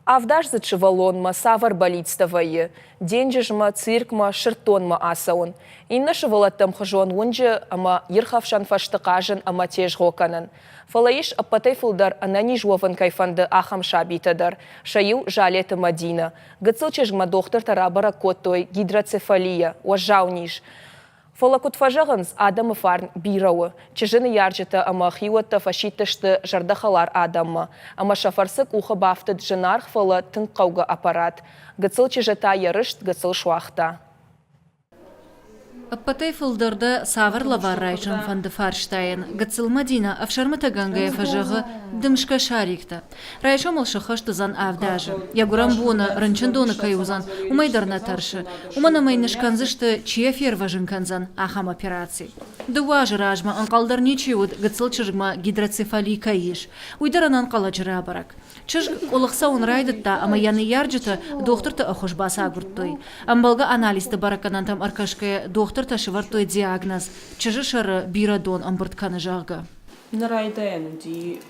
Авдаздзыд сывӕллонмӕ цавӕр бӕллицтӕ вӕййы? Денджызмӕ, циркмӕ, сырддонмӕ ацӕуын. Иннӕ сывӕллӕттӕм хуызон уынджы ӕмӕ ирхӕфсӕн фӕзты хъазын ӕмӕ тезгъо кӕнын. Фӕлӕ ис, ӕппӕтӕй фылдӕр ӕнӕниз уӕвын кӕй фӕнды, ахӕм сабитӕ дӕр. Сӕ иу Залеты Мӕдинӕ. Гыццыл чызгмӕ дохтыртӕ рабӕрӕг кодтой гидроцефалия, уӕззау низ. Фӕлӕ куыд фӕзӕгъынц, адӕмы фарн бирӕ у. Чызджы ныййарджытӕ ӕмӕ хиуӕттӕ фӕсидтысты зӕрдӕхӕлар адӕммӕ, ӕмӕ сӕ фӕрцы къухы бафтыд зынаргъ, фӕлӕ тынг хъӕугӕ аппарат. Гыццыл чызджы та йӕ рыст гыццыл суагъта. Ӕппӕтӕй фылдӕр дӕ цавӕр лӕвар райсын фӕнды фарстайӕн, гыццыл Мадинӕ ӕфсӕрмытӕгӕнгӕйӕ фӕзӕгъы дымсгӕ шариктӕ. Райсом ыл сыххӕст уыдзӕн авдазы. Йӕ гуырӕн боны рынчындоны кӕй уыдзӕн, уымӕй дӕр нӕ тӕрсы. Уымӕн ӕмӕ йын скӕндзысты, чи йӕ фервӕзын кӕндзӕн, ахӕм операци. Дыууӕ азы размӕ ӕнхъӕл дӕр ничи уыд, гыццыл чызгмӕ гидроцефали кӕй ис. Уый дӕр ӕнӕнхъӕлӕджы рабӕрӕг. Чызг къуылых цӕуын райдыдта ӕмӕ йӕ ныййарджытӕ дохтырты ӕххуыс бацагуырдтой. Ӕмбӕлгӕ анализты бӕрӕггӕнӕнтӕм ӕркӕсгӕйӕ дохтыртӕ сӕвӕрдтой диагноз, чызджы сӕры бирӕ дон ӕмбырд кӕны, зӕгъгӕ. Нӕ райдайӕн уыди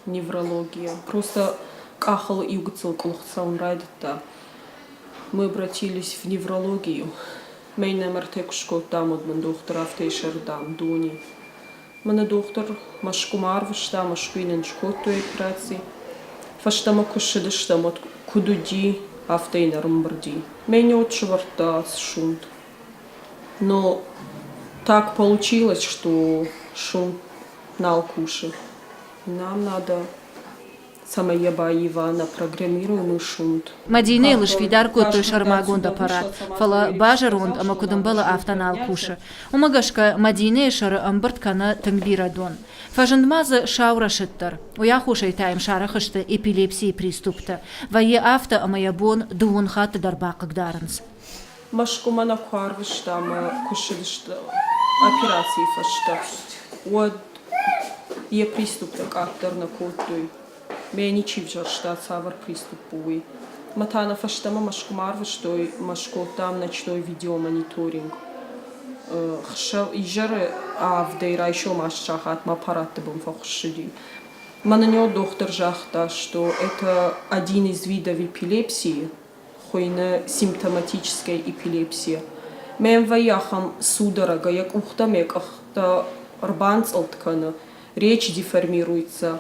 неврология. Просто къахыл иу гыццыл къуылых цӕуын райдыдта. Мы обратились в неврологию. Мӕй нӕмӕртӕ куы скодтам, уӕд мын дохтыр афтӕ сӕрдам, Дони. Мӕнӕ дохтыр Мӕскуымӕ арвыста, Мӕскуыйы нын скодтой операци. Фӕстӕмӕ куы ссыдыстӕм, уӕд куыд уыди, афтӕ йын ӕрымбырди. Мӕ уӕд сӕвӕрдта шунт. Но так получилось, что шунт нал кусы. Нам надо, цӕмӕй йӕ баива на программируемый шунт. Мадинӕйыл сфидар кодтой сӕрмагонд аппарат, фӕлӕ базӕронд ӕмӕ куыд ӕмбӕлы, афтӕ нал кусы. Уымӕ гӕсгӕ Мадинӕйы сӕры ӕмбырд кӕны тынг бирӕ дон. Фӕзынд ма дзы сау рӕсыд дӕр. Уый аххосӕй та йӕм сарӕх сты эпилепсийы приступтӕ. Вӕййы афтӕ, ӕмӕ йӕ бон дыууын хатты дӕр бахъыгдарынц. Мӕскуымӕ нӕ куы арвыста ӕмӕ куы ссыдысты операцийы фӕстӕ, уӕд йӕ приступтӕ къаддӕр нӕ кодтой. Мӕ ничи взӕрста, цавӕр приступ у, уый. Мӕ та нӕ фӕстӕмӕ Мӕскуымӕ арвыстой ӕмӕ скодтам ночной видеомониторинг. Изӕры авдӕй райсом аст сахатмӕ аппаратты бын фӕхуыссыди. Мӕнӕн дохтыр загъта, что это один из видов эпилепсии, хуыйны симптоматическая эпилепсия. Мӕм вӕййы ахӕм судорога, йӕ къухтӕм йӕ къӕхтӕ ӕрбанцъылд кӕны, речь деформируется,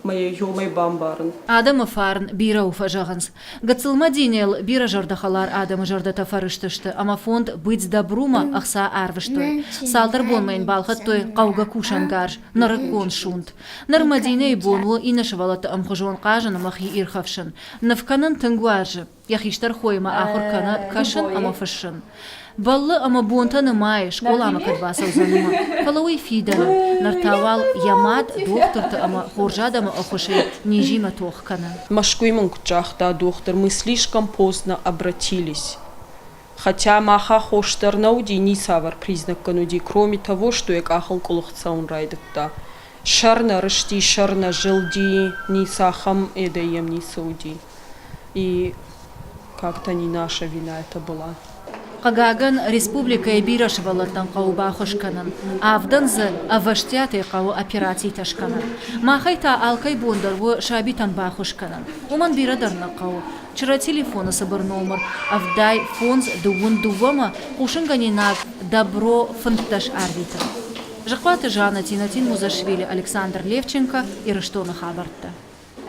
мӕ йӕ йомӕй бамбарын. Адӕмы фарн бирӕ у, фӕзӕгъынц. Гыццыл Мадинӕйыл бирӕ зӕрдӕхӕлар адӕмы зӕрдӕтӕ фӕрыстысты ӕмӕ фонд «Быть добру»-мӕ ӕхца ӕрвыстой. Цалдӕр бонмӕ йын балхӕдтой хъӕугӕ кусӕнгарз, нырыккон шунт. Ныр Мадинӕйы бон у иннӕ сывӕллӕтты ӕмхуызон хъазын ӕмӕ хи ирхӕфсын. Ныв кӕнын тынг уарзы. Йӕ хистӕр хоимӕ ахуыр кӕны кӕсын ӕмӕ фыссын. Бӕллы ӕмӕ бонтӕ нымайы, скъоламӕ кӕд бацӕудзӕн, уымӕ. Фӕлӕ уый фидӕны. Ныр та уал йӕ мад дохтырты ӕмӕ хорз адӕмы ӕххуысӕй низимӕ тох кӕны. Мӕскуыйы мын куыд загъта дохтыр, мы слишком поздно обратились. Хотя мах аххос дӕр нӕ уыди, ницавӕр признаккӕн уыди, кроме того, что йӕ къахыл къуылых цӕуын райдыдта. Сӕр нӕ рысти, сӕр нӕ зылди, ницахӕм эдӕй йӕм ницы уыди. И как-то не наша вина это была. Хъыгагӕн, республикӕйы бирӕ сывӕллӕттӕн хъӕуы баххуыс кӕнын. Авдӕн дзы ӕвӕстиатӕй хъӕуы операцитӕ скӕнын. Махӕй та алкӕй бон дӕр у сабитӕн баххуыс кӕнын. Уымӕн бирӕ дӕр нӕ хъӕуы. Чырӕ телефоны цыбыр номыр 85 дыууын дыууӕмӕ хъусынгӕнинаг Добро 15 арвитын. Зыхъуаты Жанна, Тинатин Музашвили, Александр Левченко, Ирыстоны хабӕрттӕ.